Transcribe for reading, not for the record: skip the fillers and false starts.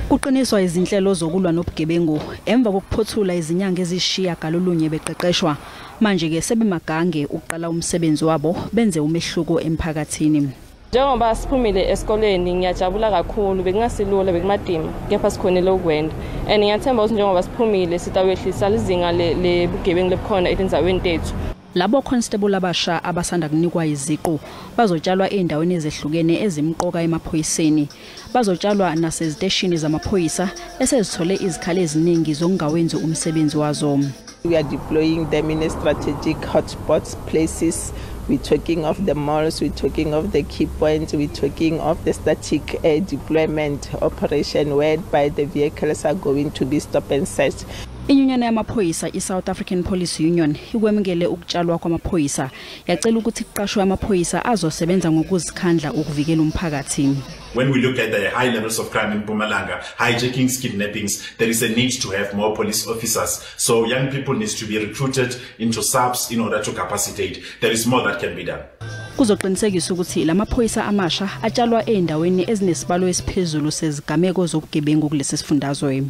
Kuqiniswa izinhlelo zokulwa nobugebengu emva kokuphothula izinyanga ezishiyagalolunye beqeqeshwa. Manje-ke sebemagange ukuqala umsebenzi wabo benze umehluko emphakathini. Njengoba siphumile esikoleni, ngiyajabula kakhulu. Bekungasilula, bekumadima, kepha sikhonile ukwenda and ngiyathemba ukuthi njengoba siphumile sitawehlisa lizinga lebugebengu lebukhona etindzaweni tethu. Labo constable abasha abasanda kunikwa iziqu bazotshalwa ey'ndaweni ezehlukene ezimqoka emaphoyiseni. Bazotshalwa naseziteshini zamaphoyisa esezithole izikhali eziningi zokungawenzi umsebenzi wazo. We are deploying them in a strategic hotspots places. We're talking of the malls, we're talking of the key points, we're talking of the static deployment operation whereby the vehicles are going to be stop and search. Inyunyana yamaphoyisa i-South African Police Union ikwemukele ukutshalwa kwamaphoyisa, yacela ukuthi kuqashwe amaphoyisa azosebenza ngokuzikhandla ukuvikela umphakathi. When we look at the high levels of crime in Mpumalanga, hijackings, kidnappings, there is a need to have more police officers. So young people need to be recruited into SAPS in order to capacitate. There is more that can be done. Kuzoqinisekisa ukuthi lamaphoyisa amasha atshalwa ey'ndaweni ezinesibalo esiphezulu sezigameko zobugebengu kulesi sifundazwe.